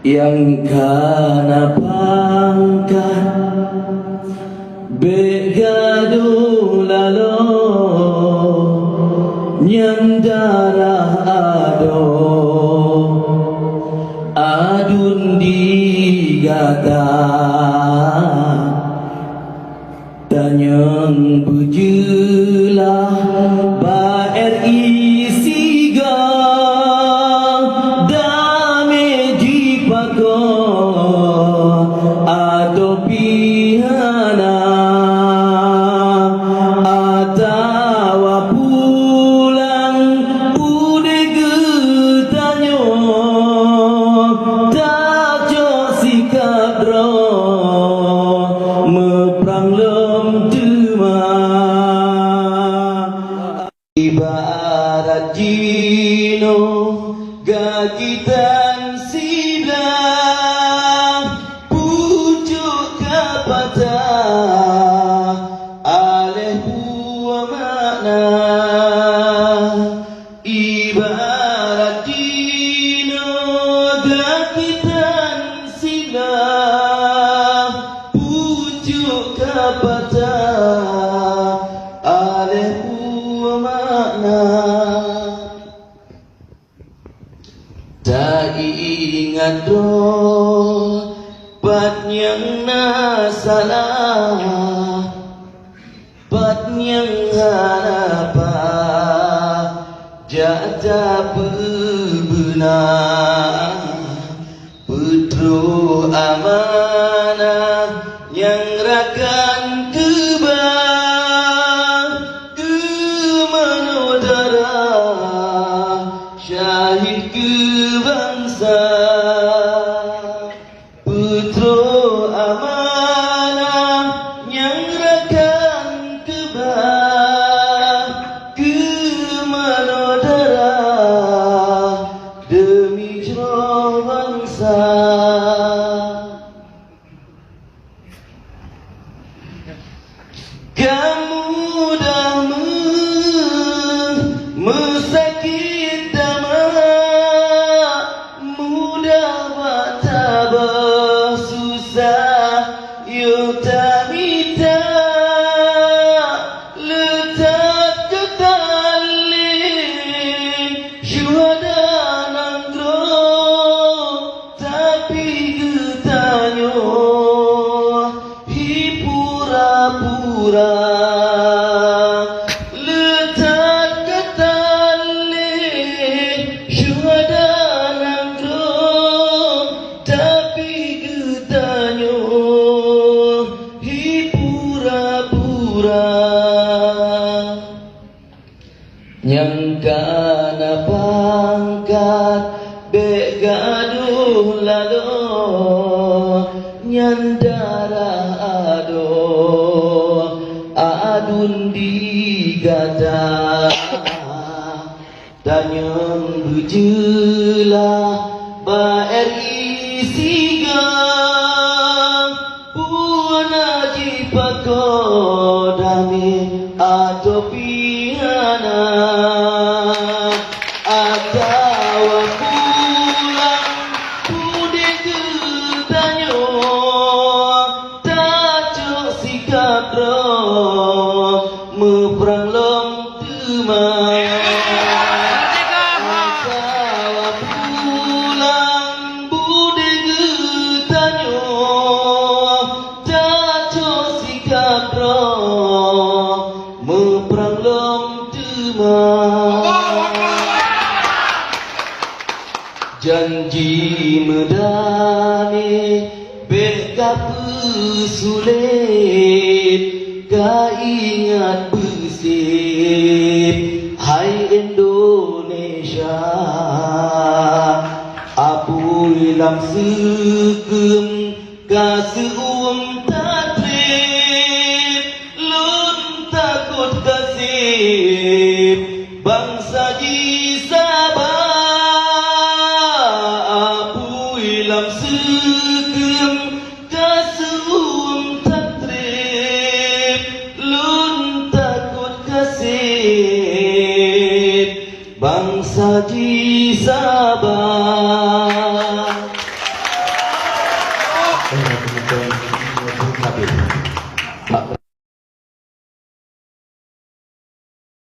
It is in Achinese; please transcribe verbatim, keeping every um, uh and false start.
Nyang ka na pangkat, bék gadoh laloe, nyan darah adoe adun di gata. Tanyong beujeulaih bak R I sigoe, damé jipakoe atau pih hana, atawa pulang udép geutanyoe, tacok sikap droe meuprang lom teuma. Ibarat jinoe gaki tan siblah, pucôk ka patah aléh buah makna. Ibarat jinoe gaki tan siblah, pucôk ka patah aléh buah makna. Taingat droe pat nyang na salah, pat nyang hana paih, jak tapeubeuna. Peutrok amanah nyang rakan keubah, keu manoe darah syahid keu bansa. Peutrok amanah nyang rakan keubah, keu manoe darah deumi jroh bansa. Ka mudah meu-, meusakét dama, mudah bak tabah susah yoh tamita. Le that geutan lé syuhada nanggroe, tapi geutanyoe hi pura-pura. Le that geutan lé syuhada nanggroe, tapi geutanyoe hi pura-pura. Nyang ka na pangkat bék gadoh laloe, nyan darah adoe adun di gata. Tanyong beujeulaih bak R I sigoe, peue na jipakoe damé atau pih hana, atawa pulang udép geutanyoe, tacok sikap droe meuprang lom teuma. Atawa pulang udép geutanyoe, tacok sikap droe meuprang lom teuma. Janji meudamé bék ka peusulet, ka ingat beusép, hai Indonesia. Apui lam seukeuem ka seuuem tatrép, lôn takot gasép bansa jisaba. Apui lam seukeuem ka seuuem tatrép, lôn takot gasép bansa jisaba. Teuma teumantong, teuma teumantong.